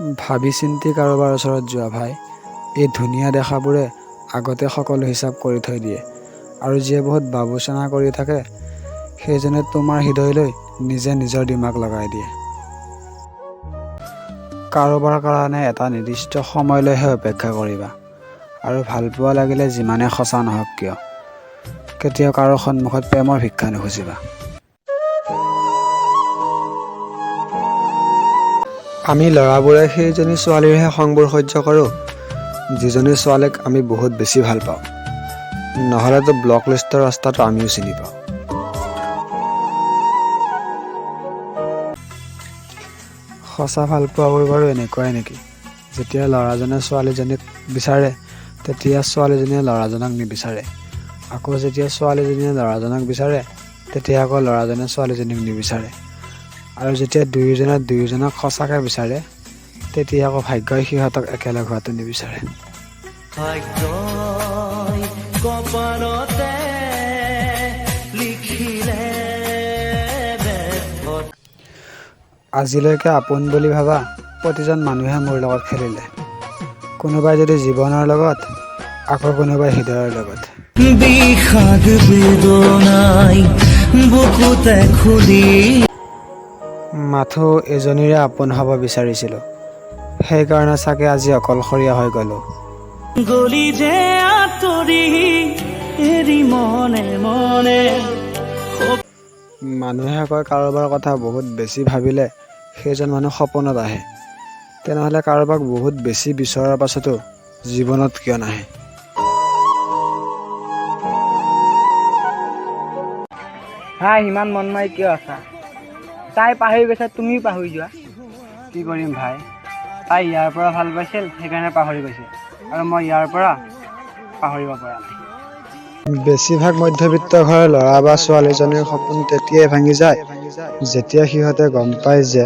ভাবি চিন্তি কাৰোবাৰ ওচৰত যোৱা ভাই। এই ধুনীয়া দেখাবোৰে আগতে সকলো হিচাপ কৰি থৈ দিয়ে আৰু যিয়ে বহুত বাবুচনা কৰি থাকে সেইজনে তোমাৰ হৃদয়লৈ নিজে নিজৰ দিমাগ লগাই দিয়ে। কাৰোবাৰ কাৰণে এটা নিৰ্দিষ্ট সময়লৈহে অপেক্ষা কৰিবা আৰু ভালপোৱা লাগিলে যিমানে সঁচা নহওক কিয়, কেতিয়াও কাৰো সন্মুখত প্ৰেমৰ ভিক্ষা নুখুজিবা। আমি ল'ৰাবোৰে সেইজনী ছোৱালীৰহে খংবোৰ সহ্য কৰোঁ যিজনী ছোৱালীক আমি বহুত বেছি ভাল পাওঁ, নহ'লেতো ব্লক লিষ্টৰ ৰাস্তাটো আমিও চিনি পাওঁ। সঁচা ভালপোৱাবোৰ বাৰু এনেকুৱাই নেকি? যেতিয়া ল'ৰাজনে ছোৱালীজনীক বিচাৰে তেতিয়া ছোৱালীজনীয়ে ল'ৰাজনক নিবিচাৰে, আকৌ যেতিয়া ছোৱালীজনীয়ে ল'ৰাজনক বিচাৰে তেতিয়া আকৌ ল'ৰাজনে ছোৱালীজনীক নিবিচাৰে, আৰু যেতিয়া দুয়োজনে দুয়োজনক সঁচাকৈ বিচাৰে তেতিয়া আকৌ ভাগ্যই সিহঁতক একেলগ হোৱাটো নিবিচাৰে। ভাগ্যই কপালতে লিখিলে ব্যৰ্থ। আজিলৈকে আপোন বুলি ভাবা প্ৰতিজন মানুহে মোৰ লগত খেলিলে, কোনোবাই যদি জীৱনৰ লগত, আকৌ কোনোবাই হৃদয়ৰ লগত। বিষাদ বেদনাই বুকুতে খুলি মাথো এজনীৰে আপোন হ'ব বিচাৰিছিলোঁ, সেইকাৰণে চাগে আজি অকলশৰীয়া হৈ গ'লোঁ। গলি যে আঁতৰি এৰি মনে মনে। মানুহে কয় কাৰোবাৰ কথা বহুত বেছি ভাবিলে সেইজন মানুহ সপোনত আহে, তেনেহ'লে কাৰোবাক বহুত বেছি বিচৰাৰ পাছতো জীৱনত কিয় নাহে? ভাই, ইমান মন মাৰি কিয় আছা? তাই পাহৰি গৈছে, তুমিও পাহৰি যোৱা। কি কৰিম ভাই, তাই ইয়াৰ পৰা ভাল পাইছিল সেইকাৰণে পাহৰি গৈছে, আৰু মই ইয়াৰ পৰা পাহৰিব পৰা নাই। বেছিভাগ মধ্যবিত্ত ঘৰৰ ল'ৰা বা ছোৱালীজনীৰ সপোন তেতিয়াই ভাঙি যায় যেতিয়া সিহঁতে গম পায় যে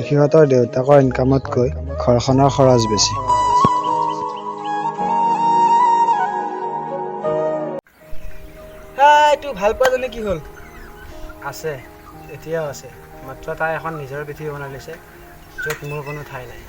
সিহঁতৰ দেউতাকৰ ইনকামতকৈ ঘৰখনৰ খৰচ বেছি। হাই, তোৰ ভাল পোৱাজনী কি হ'ল? আছে, এতিয়াও আছে, মাত্ৰ তাই এখন নিজৰ পৃথিৱী বনাই লৈছে য'ত মোৰ কোনো ঠাই নাই।